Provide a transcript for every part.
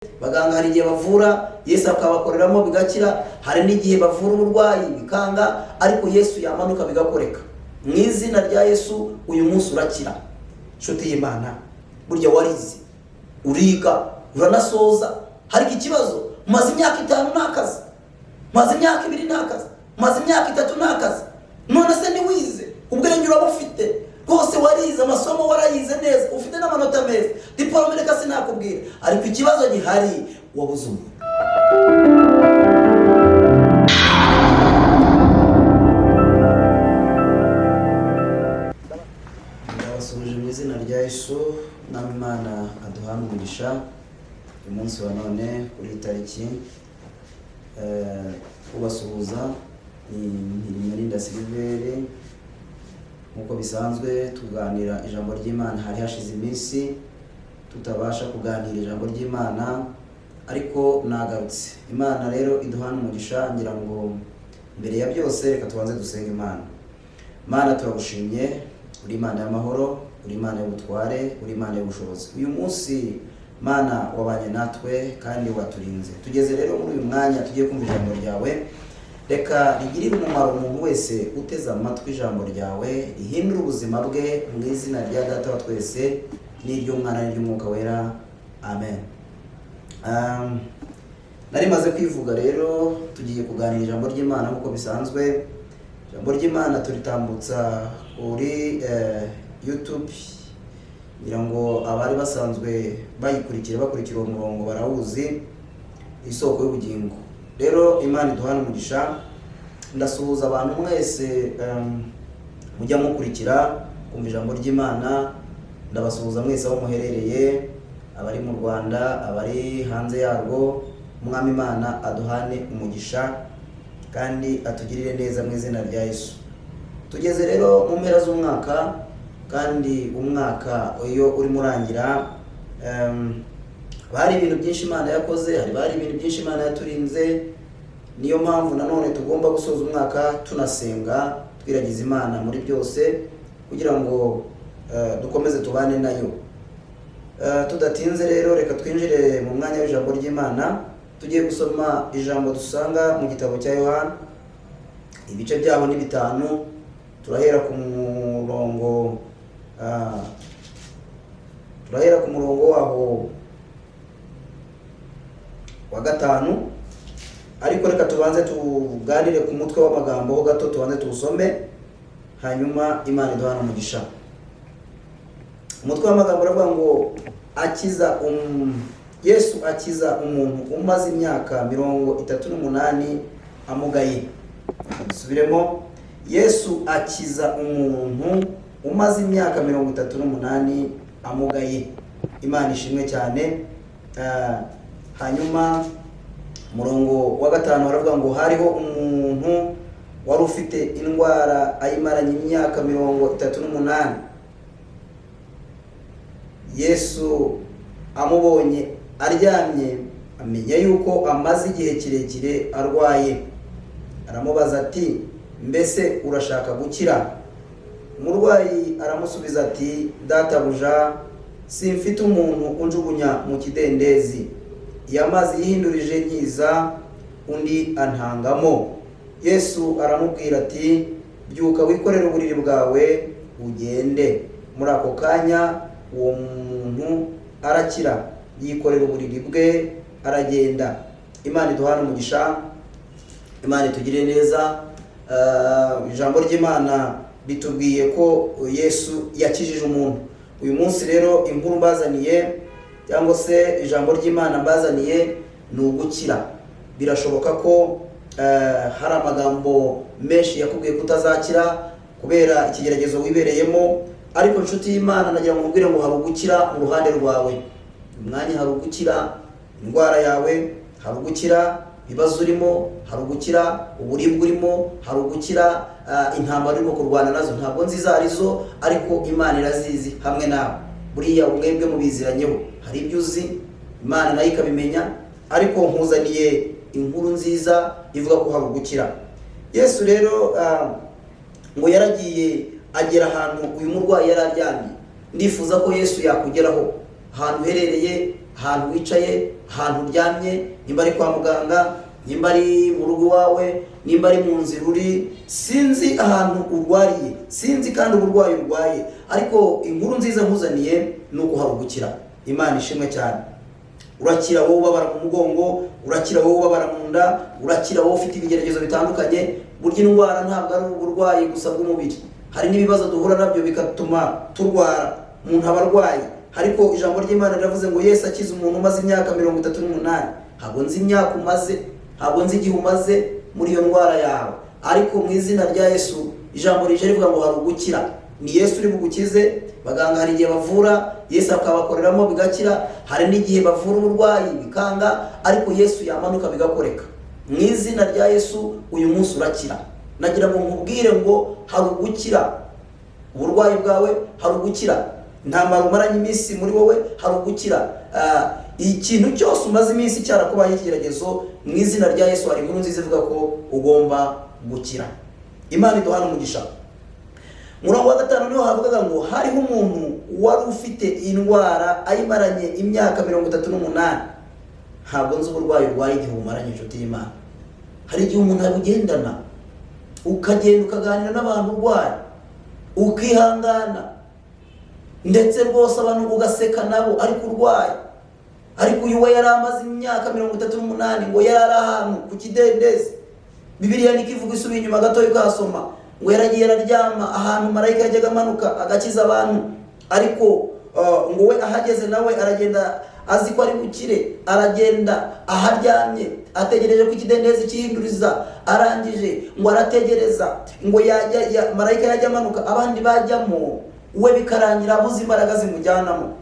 Abaganga hari igihe bavura, Yesu akabakoreramo bigakira. Hari n'igihe bavura uburwayi bikanga, ariko Yesu yamanuka bigakoreka. Mu izina rya Yesu, uyu munsi urakira. Inshuti y'Imana, burya warize, uriga, uranasoza, ariko ikibazo, umaze imyaka 5 nta kazi, umaze imyaka 2 nta kazi, umaze imyaka 3 nta kazi. None se ntiwize? Ubwenge urabufite rwose, warize, amasomo warayize neza, ufite n'amanota meza, diporome reka sinakubwira, ariko ikibazo gihari, wabuze umuntu. Ndabasuhuje mu izina rya Yesu. Mwami Imana aduhane umugisha uyu munsi wa none kuri iyi tariki. Ubasuhuza ni Mpirimarinda Siliveri. Nk'uko bisanzwe tuganira ijambo ry'Imana. Hari hashize iminsi tutabasha kuganira ijambo ry'Imana, ariko nagarutse. Imana rero iduhane umugisha. Ngira ngo mbere ya byose reka tubanze dusenge Imana. Mana, turagushimye, uri Imana y'amahoro, uri Imana y'ubutware, uri Imana y'ubushobozi. Uyu munsi, Mana, wabanye natwe kandi waturinze. Tugeze rero muri uyu mwanya tugiye kumva ijambo ryawe. Reka rigirire umumaro umuntu wese uteze amatwi ijambo ryawe, rihindure ubuzima bwe, mu izina rya Data wa twese n'iry'Umwana n'iry'Umwuka Wera, amen. Nari maze kwivuga rero, tugiye kuganira ijambo ry'Imana nk'uko bisanzwe. Ijambo ry'Imana turitambutsa kuri YouTube. Ngira ngo abari basanzwe bayikurikira, bakurikira uwo murongo, barawuzi, Isoko y'Ubugingo. Rero Imana iduhane umugisha. Ndasuhuza abantu mwese mujya mukurikira kumva ijambo ry'Imana. Ndabasuhuza mwese aho muherereye, abari mu Rwanda, abari hanze yarwo. Umwami Imana aduhane umugisha kandi atugirire neza mu izina rya Yesu. Tugeze rero mu mpera z'umwaka, kandi umwaka iyo urimo urangira, hari ibintu byinshi Imana yakoze, hari ibintu byinshi Imana yaturinze. Niyo mpamvu nanone tugomba gusoza umwaka tunasenga, twiragiza Imana muri byose, kugira ngo dukomeze tubane nayo. Tudatinze rero, reka twinjire mu mwanya w'ijambo ry'Imana. Tugiye gusoma ijambo dusanga mu gitabo cya Yohana, ibice byaho ni 5. Turahera ku murongo, turahera ku murongo waho wa 5, ariko reka tubanze tuganire ku mutwe w'amagambo ho gato, tubanze tuwusome, hanyuma Imana iduhane umugisha. Umutwe w'amagambo uravuga ngo Yesu akiza umuntu umaze imyaka 38 amugaye. Dusubiremo: Yesu akiza umuntu umaze imyaka 38 amugaye. Imana ishimwe cyane. Hanyuma umurongo wa 5 baravuga ngo hariho umuntu wari ufite indwara ayimaranye imyaka 38. Yesu amubonye aryamye, amenya yuko amaze igihe kirekire arwaye, aramubaza ati: "Mbese urashaka gukira?" Umurwayi aramusubiza ati: "Databuja, simfite umuntu unjugunya mu kidendezi iyo amazi yihindurije nkiza, undi antangamo." Yesu aramubwira ati: "Byuka, wikorere uburiri bwawe, ugende." Muri ako kanya uwo muntu arakira, yikorera uburiri bwe, aragenda. Imana iduhane umugisha, Imana itugirire neza. Ijambo ry'Imana ritubwiye ko Yesu yakijije umuntu. Uyu munsi rero inkuru mbazaniye, cyangwa se ijambo ry'Imana mbazaniye, ni ugukira. Birashoboka ko hari amagambo menshi yakubwiye ko utazakira kubera ikigeragezo wibereyemo, ariko inshuti y'Imana, nagira ngo nkubwire ngo hari ugukira mu ruhande rwawe. Umwanya hari ugukira indwara yawe, hari ugukira ibibazo urimo, hari ugukira uburibwe urimo, hari ugukira intambara urimo kurwana nazo. Ntabwo nzi izo arizo, ariko Imana irazizi hamwe nawe. Buriya mwebwe mubiziranyeho, hari ibyo uzi, Imana nayo ikabimenya, ariko nkuzaniye inkuru nziza ivuga ko hari ugukira. Yesu rero ngo yaragiye agera ahantu uyu murwayi yari aryamye. Ndifuza ko Yesu yakugeraho ahantu uherereye, ahantu wicaye, Ahantu uryamye, nimba ari kwa muganga, nimba ari mu rugo iwawe, nimba ari mu nzira uri, sinzi ahantu urwariye, sinzi kandi uburwayi urwaye, ariko inkuru nziza nkuzaniye ni uko hari ugukira. Imana ishimwe cyane. Urakira wowe ubabara mu mugongo, urakira wowe ubabara mu nda, urakira wowe ufite ibigeragezo bitandukanye. Burya indwara ntabwo ari uburwayi gusa bw'umubiri, hari n'ibibazo duhura nabyo bigatuma turwara, umuntu aba arwaye. Ariko ijambo ry'Imana riravuze ngo Yesu akiza umuntu umaze imyaka 38. Ntabwo nzi imyaka umaze, ntabwo nzi igihe umaze muri iyo ndwara yawe, ariko mu izina rya Yesu ijambo rije rivuga ngo hari ugukira. Ni Yesu uri bugukize. Baganga hari igihe bavura, Yesu akabakoreramo bigakira. Hari n'igihe bavura uburwayi bikanga, ariko Yesu yamanuka bigakoreka. Mu izina rya Yesu uyu munsi urakira. Nagira ngo nkubwire ngo hari ugukira uburwayi bwawe, hari ugukira intambara umaranye iminsi muri wowe, hari ugukira ikintu cyose umaze iminsi cyarakubaye ikigeragezo. Mu izina rya Yesu hari inkuru nziza ivuga ko ugomba gukira. Imana iduhana umugisha. Murongo wa 5 niho havugaga ngo hariho umuntu wari ufite indwara ayimaranye imyaka 38. Ntabwo nzi uburwayi urwaye igihe umaranye, inshuti y'Imana. Hari igihe umuntu abugendana, ukagenda ukaganira n'abantu urwaye, ukihangana, ndetse rwose abantu ugaseka nabo, ariko urwaye. Ariko uyu we yari amaze imyaka 38, ngo yari ari ahantu ku kidendezi. Bibiliya niko ivuga, isubiye inyuma gato ukahasoma, ngo yaragiye araryama ahantu marayika yajyaga amanuka agakiza abantu. Ariko ngo we ahageze nawe aragenda azi ko ari bukire, aragenda aharyamye ategereje ko ikidendezi cyihinduriza. Arangije ngo arategereza, ngo yajya marayika yajya amanuka abandi bajyamo, we bikarangira abuze imbaraga zimujyanamo,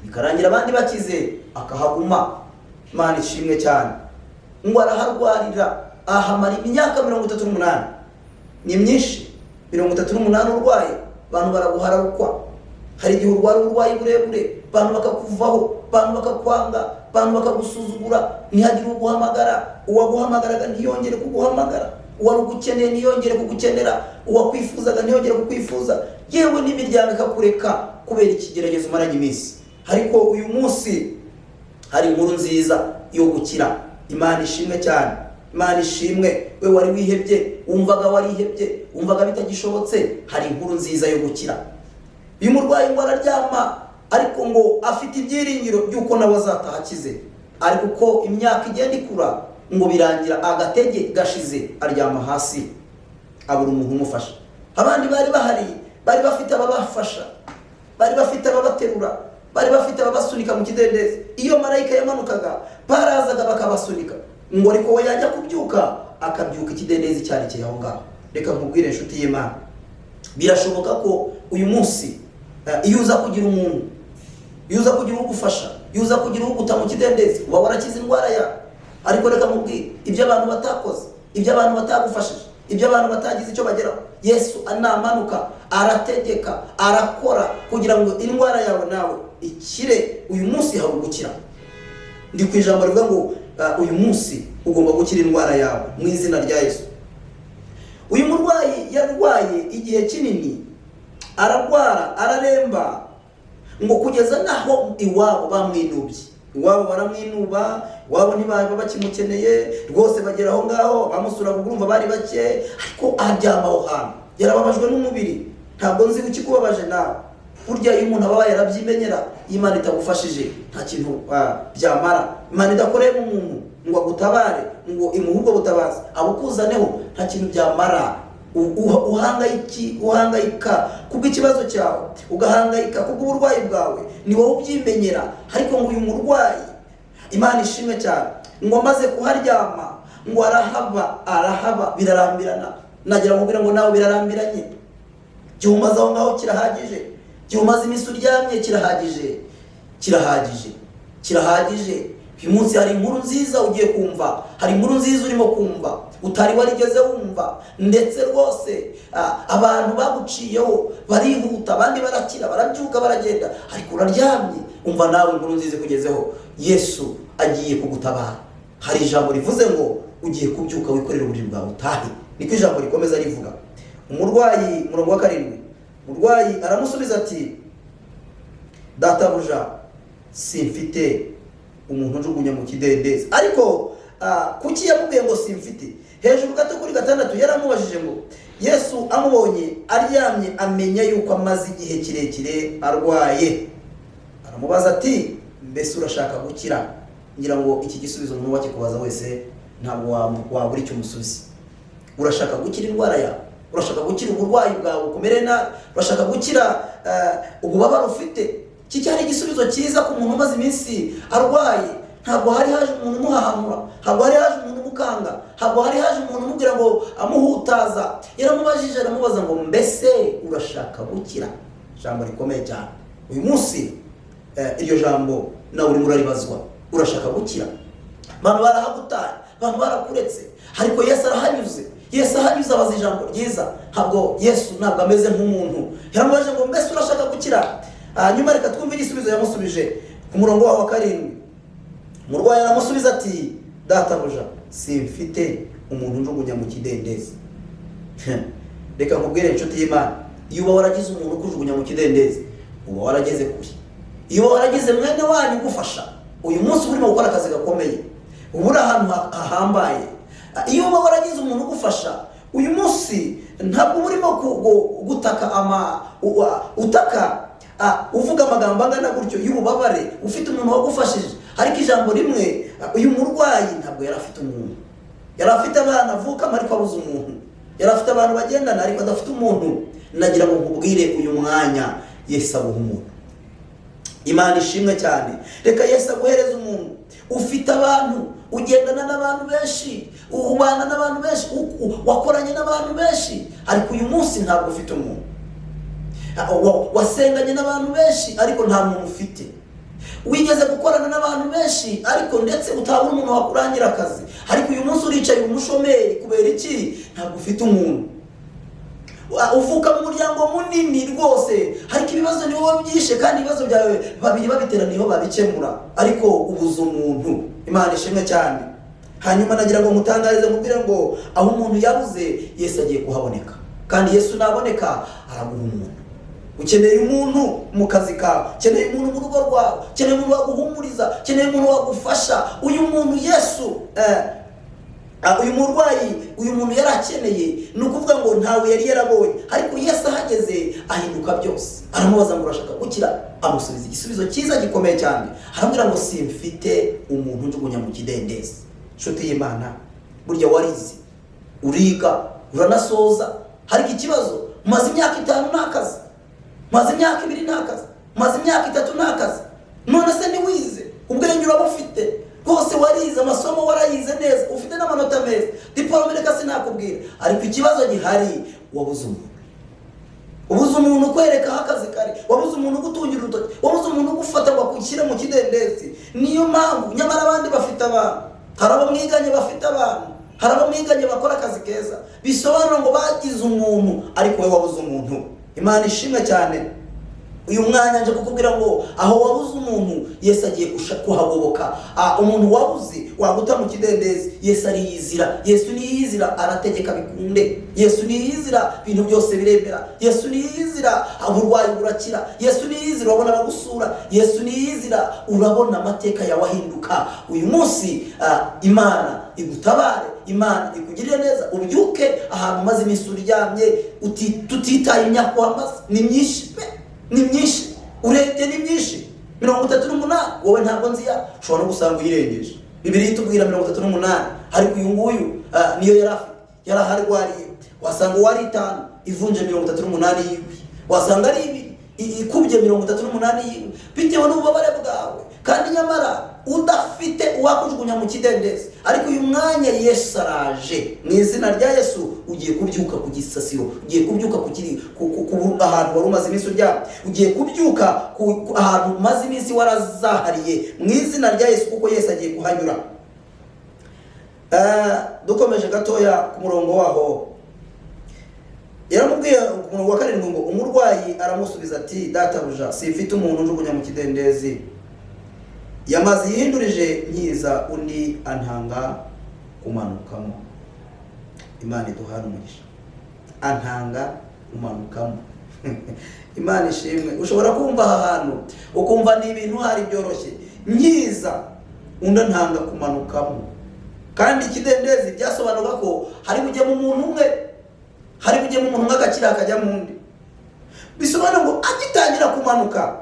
bikarangira abandi bakize, akahaguma. Imana ishimwe cyane. Ngo araharwarira, ahamara imyaka 38. Ni myinshi, 38 urwaye, abantu baraguhararukwa. Hari igihe urwara uburwayi burebure, abantu bakakuvaho, abantu bakakwanga, abantu bakagusuzugura, ntihagire uguhamagara, uwaguhamagaraga ntiyongere kuguhamagara, uwari ugukeneye ntiyongere kugukenera, uwakwifuzaga ntiyongere kukwifuza, yewe n'imiryango ikakureka kubera ikigeragezo umaranye iminsi. Ariko uyu munsi hari inkuru nziza yo gukira. Imana ishimwe cyane, Imana ishimwe. We wari wihebye, wumvaga warihebye, wumvaga bitagishobotse, hari inkuru nziza yo gukira. Uyu murwayi ngo araryama, ariko ngo afite ibyiringiro by'uko nawe azataha akize. Ariko uko imyaka igenda ikura, ngo birangira agatege gashize, aryama hasi, abura umuntu umufasha. Abandi bari bahari bari bafite ababafasha, bari bafite ababaterura, bari bafite ababasunika mu kidendezi. Iyo marayika yamanukaga barazaga bakabasunika, ngo ariko we yajya kubyuka akabyuka ikidendezi cyarekeye aho ngaho. Reka nkubwire, inshuti y'Imana, birashoboka ko uyu munsi iyo uza kugira umuntu, iyo uza kugira ugufasha, iyo uza kugira uguta mu kidendezi, uba warakize indwara yawe. Ariko reka nkubwire, ibyo abantu batakoze, ibyo abantu batagufashije, ibyo abantu batagize icyo bageraho, Yesu anamanuka arategeka, arakora kugira ngo indwara yawe nawe ikire. Uyu munsi hari ugukira. Ndi ku ijambo rivuga ngo uyu munsi ugomba gukira indwara yawe mu izina rya Yesu. Uyu murwayi yarwaye igihe kinini, ararwara, araremba, ngo kugeza n'aho iwabo bamwinubye. Iwabo baramwinuba, iwabo ntibaba bakimukeneye rwose. Bagera aho ngaho bamusuraga, urumva bari bake, ariko aryama aho hantu yarababajwe n'umubiri. Ntabwo nzi ukikubabaje nawe. Burya iyo umuntu ababaye arabyimenyera. Iyo Imana itagufashije nta kintu byamara. Imana idakoreye umuntu ngo agutabare, ngo imuhe ubwo butabazi abukuzaneho, nta kintu byamara. Uhangayika kubw'ikibazo cyawe, ugahangayika kubw'uburwayi bwawe, ni wowe ubyimenyera. Ariko ngo uyu murwayi, Imana ishimwe cyane, ngo amaze kuharyama ngo arahaba, arahaba, birarambirana. Nagira ngo ubwire ngo nawe birarambiranye. Igihe umaze aho ngaho kirahagije, igihe umaze iminsi uryamye kirahagije, kirahagije, kirahagije. Uyu munsi hari inkuru nziza ugiye kumva, hari inkuru nziza urimo kumva utari warigeze wumva. Ndetse rwose abantu baguciyeho barihuta, abandi barakira, barabyuka, baragenda, ariko uraryamye. Umva nawe inkuru nziza ikugezeho: Yesu agiye kugutabara. Hari ijambo rivuze ngo ugiye kubyuka wikorere uburiri bwawe utahe. Niko ijambo rikomeza rivuga. Umurwayi, umurongo wa 7, umurwayi aramusubiza ati: "Databuja, simfite Umuntu njugunya mu kidendezi. Ariko kuki yamubwiye ngo simfite? Hejuru gato kuri 6 yaramubajije ngo Yesu amubonye aryamye amenya yuko amaze igihe kirekire arwaye, aramubaza ati mbese urashaka gukira? Ngira ngo iki gisubizo umuntu wakikubaza wese ntabwo wabura icyo umusubiza. Urashaka gukira indwara yawe? Urashaka gukira uburwayi bwawe ukomere nabi? Urashaka gukira ububabare ufite? Iki cyari igisubizo cyiza ku muntu umaze iminsi arwaye. Ntabwo hari haje umuntu umuhahamura, ntabwo hari haje umuntu umukanga, ntabwo hari haje umuntu umubwira ngo amuhutaza. Yaramubajije, aramubaza ngo mbese urashaka gukira? Ijambo rikomeye cyane. Uyu munsi iryo jambo nawe urimo uraribazwa. Urashaka gukira? Abantu barahagutaye, abantu barakuretse, ariko Yesu arahanyuze. Yesu ahanyuze abaza ijambo ryiza. Ntabwo Yesu ntabwo ameze nk'umuntu. Yaramubajije ngo mbese urashaka gukira? Hanyuma reka twumve igisubizo yamusubije ku murongo waho wa 7. Umurwayi aramusubiza ati databuja, simfite umuntu njugunya mu kidendezi. Reka nkubwire inshuti y'Imana, iyo uba waragize umuntu ukujugunya mu kidendezi uba warageze kure. Iyo uba waragize mwene wanyu ugufasha, uyu munsi urimo gukora akazi gakomeye, uba uri ahantu hahambaye. Iyo uba waragize umuntu ugufasha, uyu munsi ntabwo uba urimo gutaka utaka uvuga amagambo angana gutyo y'ububabare, ufite umuntu wagufashije. Ariko ijambo rimwe, uyu murwayi ntabwo yari afite umuntu. Yari afite abana avukamo ariko abuze umuntu. Yari afite abantu bagendana ariko adafite umuntu. Nagira ngo nkubwire uyu mwanya, Yesu aguha umuntu. Imana ishimwe cyane. Reka Yesu aguhereze umuntu. Ufite abantu, ugendana n'abantu benshi, ubana n'abantu benshi, wakoranye n'abantu benshi, ariko uyu munsi ntabwo ufite umuntu. Wasenganye n'abantu benshi ariko nta muntu ufite. Wigeze gukorana n'abantu benshi ariko ndetse utabura umuntu wakurangira akazi, ariko uyu munsi uricaye umushomeri. Kubera iki? Ntabwo ufite umuntu. Uvuka mu muryango munini rwose, ariko ibibazo ni wowe byishe, kandi ibibazo byawe babiri babiteraniyeho babikemura, ariko ubuze umuntu. Imana ishimwe cyane. Hanyuma nagira ngo mutangarize, mubwire ngo aho umuntu yabuze, Yesu agiye kuhaboneka. Kandi Yesu naboneka araguha umuntu. Ukeneye umuntu mu kazi kawe, ukeneye umuntu mu rugo rwawe, ukeneye umuntu waguhumuriza, ukeneye umuntu wagufasha. Uyu muntu Yesu uyu murwayi, uyu muntu yari akeneye, ni ukuvuga ngo ntawe yari yarabonye, ariko Yesu ahageze ahinduka byose. Aramubaza ngo urashaka gukira? Amusubiza igisubizo cyiza gikomeye cyane, aramubwira ngo simfite umuntu njugunya mu kidendezi. Inshuti y'Imana, burya warize, uriga, uranasoza, ariko ikibazo umaze imyaka 5 nta kazi, umaze imyaka 2 nta kazi, umaze imyaka 3 nta kazi. None se ntiwize? Ubwenge urabufite rwose, warize, amasomo warayize neza, ufite n'amanota meza, diporome reka sinakubwira, ariko ikibazo gihari wabuze umuntu. Ubuze umuntu ukwereka aho akazi kari, wabuze umuntu ugutungira urutoki, wabuze umuntu ugufata ngo agushyire mu kidendezi. Niyo mpamvu nyamara abandi bafite abantu, hari abo mwiganye bafite abantu, hari abo mwiganye bakora akazi keza, bisobanura ngo bagize umuntu, ariko wowe wabuze umuntu. Imana ishimwe cyane. Uyu mwanya nje kukubwira ngo aho wabuze umuntu, Yesu agiye kuhagoboka. Umuntu wabuze waguta mu kidendezi, Yesu ariyizira. Yesu niyizira arategeka bikunde. Yesu niyizira ibintu byose biremera. Yesu niyizira uburwayi burakira. Yesu niyizira urabona abagusura. Yesu niyizira urabona amateka yawe ahinduka. Uyu munsi Imana igutabare, Imana ikugirire neza, ubyuke ahantu umaze iminsi uryamye, tutitaye imyaka wamaze, ni myinshi pe, ni myinshi, urebye ni myinshi. 38, wowe ntabwo nziya, ushobora no gusanga uyirengeje. Bibiliya itubwira 38, ariko uyu nguyu niyo yari afite, yari aharwariye. Wasanga uwari 5 ivunje 38 yiwe, wasanga ari 2 ikubye 38 yiwe, bitewe n'ububabare bwawe, kandi nyamara udafite uwakujugunya mu kidendezi. Ariko uyu mwanya Yesu araje, mu izina rya Yesu ugiye kubyuka ku gisasiro, ugiye kubyuka ahantu wari umaze iminsi uryamye, ugiye kubyuka ahantu umaze iminsi warazahariye, mu izina rya Yesu, kuko Yesu agiye kuhanyura. Dukomeje gatoya ku murongo waho, yaramubwiye ku murongo wa 7 ngo umurwayi aramusubiza ati databuja, simfite umuntu njugunya mu kidendezi, yamaze yihindurije nkiza undi antanga kumanukamo. Imana iduhana umugisha. Antanga kumanukamo. Imana ishimwe. Ushobora kumva aha hantu ukumva ni ibintu hari byoroshye, nkiza Undi antanga kumanukamo. Kandi ikidendezi byasobanuraga ko hari bujyemo umuntu umwe, hari bujyemo umuntu umwe agakira, akajyamo undi. Bisobanura ngo agitangira kumanuka,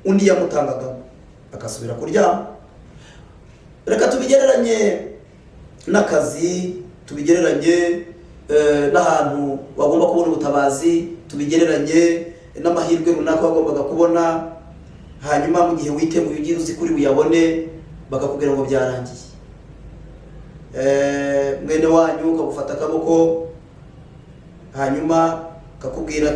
undi yamutangagamo agasubira kuryama. Reka tubigereranye n'akazi, tubigereranye n'ahantu wagomba kubona ubutabazi, tubigereranye n'amahirwe runaka wagombaga kubona, hanyuma mu gihe witeguye, ugira uzi kuri buyabone, bakakubwira ngo byarangiye. Mwene wanyu akagufata akaboko, hanyuma akakubwira,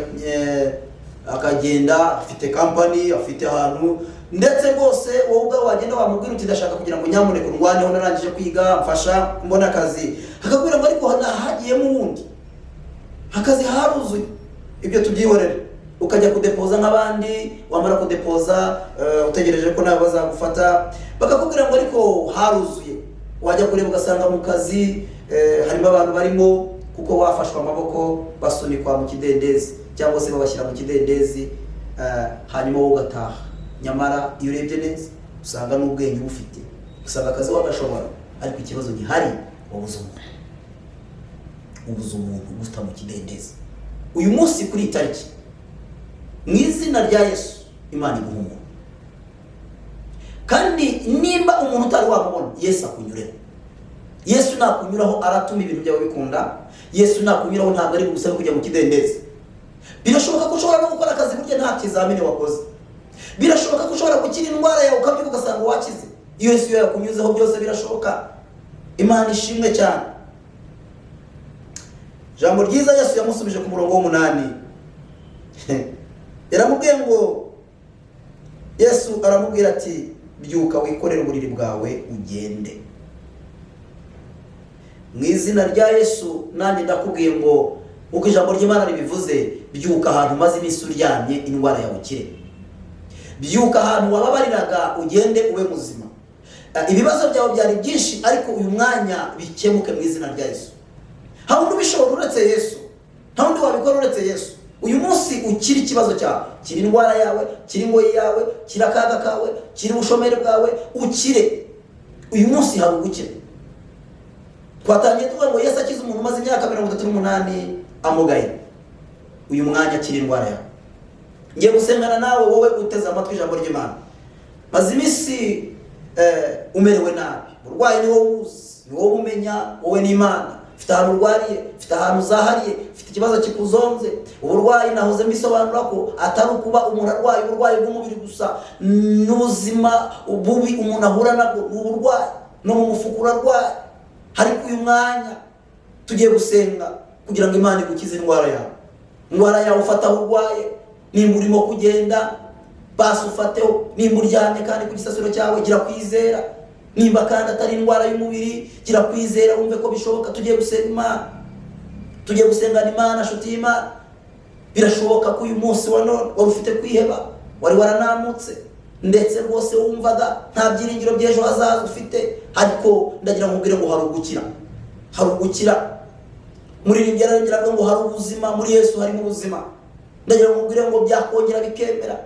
akagenda afite kampani, afite ahantu, ndetse rwose wowe ubwawe wagenda wamubwira uti: "Ndashaka kugira ngo nyamuneka undwaneho, narangije kwiga, mfasha mbona akazi." Akakubwira ngo: "Ariko hagiyemo uwundi, akazi haruzuye." Ibyo tubyihorere. Ukajya kudepoza nk'abandi, wamara kudepoza, utegereje ko nawe bazagufata, bakakubwira ngo: "Ariko haruzuye." Wajya kureba ugasanga mu kazi harimo abantu barimo, kuko wafashwe amaboko basunikwa mu kidendezi cyangwa se babashyira mu kidendezi, hanyuma wowe ugataha. Nyamara iyo urebye neza usanga n'ubwenge uba ufite, usanga akazi wagashobora, ariko ikibazo gihari wabuze umuntu, ubuze umuntu guta mu kidendezi. Uyu munsi kuri iyi tariki, mu izina rya Yesu, Imana iguha umuntu. Kandi nimba umuntu utari wamubona, Yesu akunyureho. Yesu nakunyuraho aratuma ibintu byawe bikunda. Yesu nakunyuraho ntabwo ari bugusabe kujya mu kidendezi. Birashoboka ko ushobora no gukora akazi burya nta kizamini wakoze. Birashoboka ko ushobora gukira indwara yawe, ukabyuka ugasanga wakize. Iyo Yesu iyo yakunyuzeho byose birashoboka. Imana ishimwe cyane. Ijambo ryiza Yesu yamusubije ku murongo w'umunani, yaramubwiye ngo, Yesu aramubwira ati: "Byuka, wikorere uburiri bwawe, ugende." Mu izina rya Yesu, nanjye ndakubwiye ngo nk'uko ijambo ry'Imana ribivuze, byuka ahantu umaze iminsi uryamye, indwara yawe ukire. Byuka ahantu wababariraga, ugende ube muzima. Ibibazo byawe byari byinshi, ariko uyu mwanya bikemuke mu izina rya Yesu. Nta wundi ubishobora uretse Yesu, nta wundi wabikora uretse Yesu. Uyu munsi ukiri ikibazo cyawe, kiri indwara yawe, kiri ingoyi yawe, kiri akaga kawe, kiri ubushomeri bwawe, ukire. Uyu munsi hari ubukire. Twatangiye tuvuga ngo Yesu akize umuntu umaze imyaka 38 amugaye. Uyu mwanya akiri indwara yawe. Ngiye gusengana nawe, wowe uteze amatwi ijambo ry'Imana, maze iminsi umerewe nabi. Uburwayi ni wowe uzi, ni wowe umenya, wowe n'Imana. Ufite ahantu urwariye, ufite ahantu uzahariye, ufite ikibazo kikuzonze. Uburwayi nahoze mbisobanura ko atari ukuba umuntu arwaye uburwayi bw'umubiri gusa, n'ubuzima bubi umuntu ahura nabwo ni uburwayi, no mu mufuka urarwaye. Ariko uyu mwanya tugiye gusenga kugira ngo Imana igukize indwara yawe. Indwara yawe, ufata aho urwaye. Nimba urimo kugenda, basi ufateho. Nimba uryamye kandi ku gisasiro cyawe, gira kwizera. Nimba kandi atari indwara y'umubiri, gira kwizera, wumve ko bishoboka. Tugiye gusenga Imana, tugiye gusengana Imana. Nshuti y'Imana, birashoboka ko uyu munsi wa none wari ufite kwiheba, wari waranamutse, ndetse rwose wumvaga nta byiringiro by'ejo hazaza ufite, ariko ndagira ngo nkubwire ngo hari ugukira, hari ugukira. Muririmbyi ararengera avuga ngo hari ubuzima, muri Yesu harimo ubuzima. Ndagira ngo nkubwire ngo byakongera bikemera,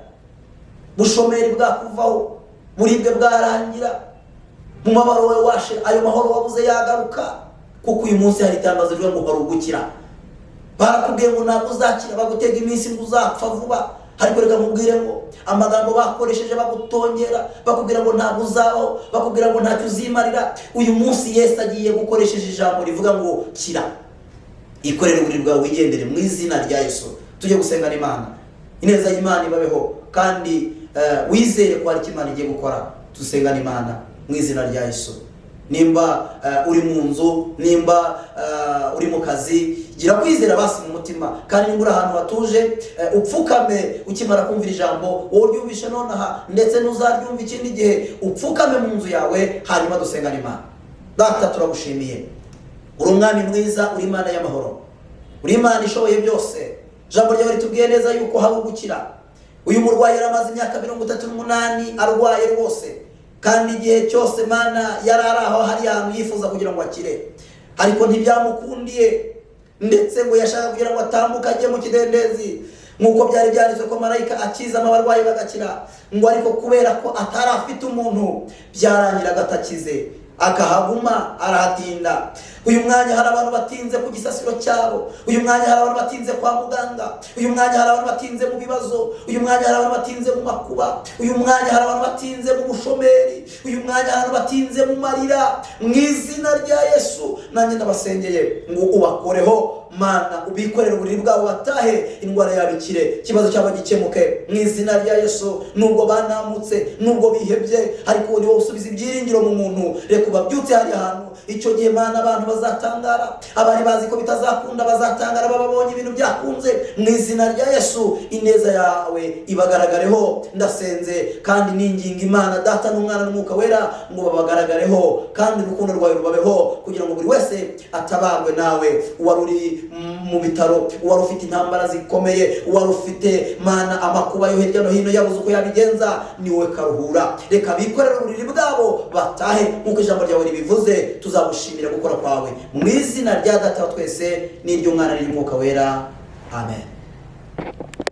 bushomeri bwakuvaho, buribwe bwarangira, mu mabaro wawe washira, ayo mahoro wabuze yagaruka, kuko uyu munsi hari itangazo rivuga ngo hari ugukira. Barakubwiye ngo ntabwo uzakira, bagutega iminsi ngo uzapfa vuba, ariko reka nkubwire ngo amagambo bakoresheje bagutongera, bakubwira ngo ntabwo uzabaho, bakubwira ngo ntacyo uzimarira, uyu munsi Yesu agiye gukoresheje ijambo rivuga ngo: "Kira, ikorere uburiri bwawe, wigendere," mu izina rya Yesu. Tujye gusengana Imana. Ineza y'Imana ibabeho, kandi wizere ko hari icyo Imana igiye gukora. Dusengana Imana mu izina rya Yesu. Nimba uri mu nzu, nimba uri mu kazi, gira kwizera basi mu mutima. Kandi nimba uri ahantu hatuje, upfukame ukimara kumvira ijambo, wowe uryumvishe nonaha ndetse n'uzaryumva ikindi gihe, upfukame mu nzu yawe, hanyuma dusengane Imana. Data, turagushimiye, uri Umwami mwiza, uri Imana y'amahoro, uri Imana ishoboye byose. Ijambo ryawe ritubwiye neza yuko hari ugukira. Uyu murwayi yari amaze imyaka 38 arwaye rwose, kandi igihe cyose, Mana, yari ari aho hari ahantu yifuza kugira ngo akire, ariko ntibyamukundiye. Ndetse ngo yashaka kugira ngo atambuke ajye mu kidendezi. Nk'uko byari byanditswe ko marayika akizamo abarwayi bagakira, ngo ariko kubera ko atari afite umuntu, byarangiraga atakize, akahaguma arahatinda. Uyu mwanya hari abantu batinze ku gisasiro cyabo. Uyu mwanya hari abantu batinze kwa muganga. Uyu mwanya hari abantu batinze mu bibazo. Uyu mwanya hari abantu batinze mu makuba. Uyu mwanya hari abantu batinze mu bushomeri. Uyu mwanya hari abantu batinze mu marira. Mu izina rya Yesu, nanjye ndabasengeye ngo ubakoreho, Mana, ubikorere uburiri bwabo batahe, indwara yabo ikire, ikibazo cyabo gikemuke mu izina rya Yesu. Nubwo banamutse, nubwo bihebye, ariko ni wowe usubiza ibyiringiro mu muntu. Reka ubabyutse hari ahantu. Icyo gihe, Mana, abantu bazatangara. Abari bazi ko bitazakunda bazatangara bababonye ibintu byakunze. Mu izina rya Yesu, ineza yawe ibagaragareho. Ndasenze kandi ninginga Imana Data n'Umwana n'Umwuka Wera ngo babagaragareho, kandi urukundo rwawe rubabeho, kugira ngo buri wese atabarwe nawe. Uwari uri mu bitaro, uwari ufite intambara zikomeye, uwari ufite, Mana, amakuba yo hirya no hino, yabuze uko yabigenza, ni wowe karuhura. Reka bikorere uburiri bwabo batahe nk'uko ijambo ryawe ribivuze. Tuzagushimira gukora kwawe mu izina rya Data wa twese n'iry'Umwana n'iry'Umwuka Wera. Amen.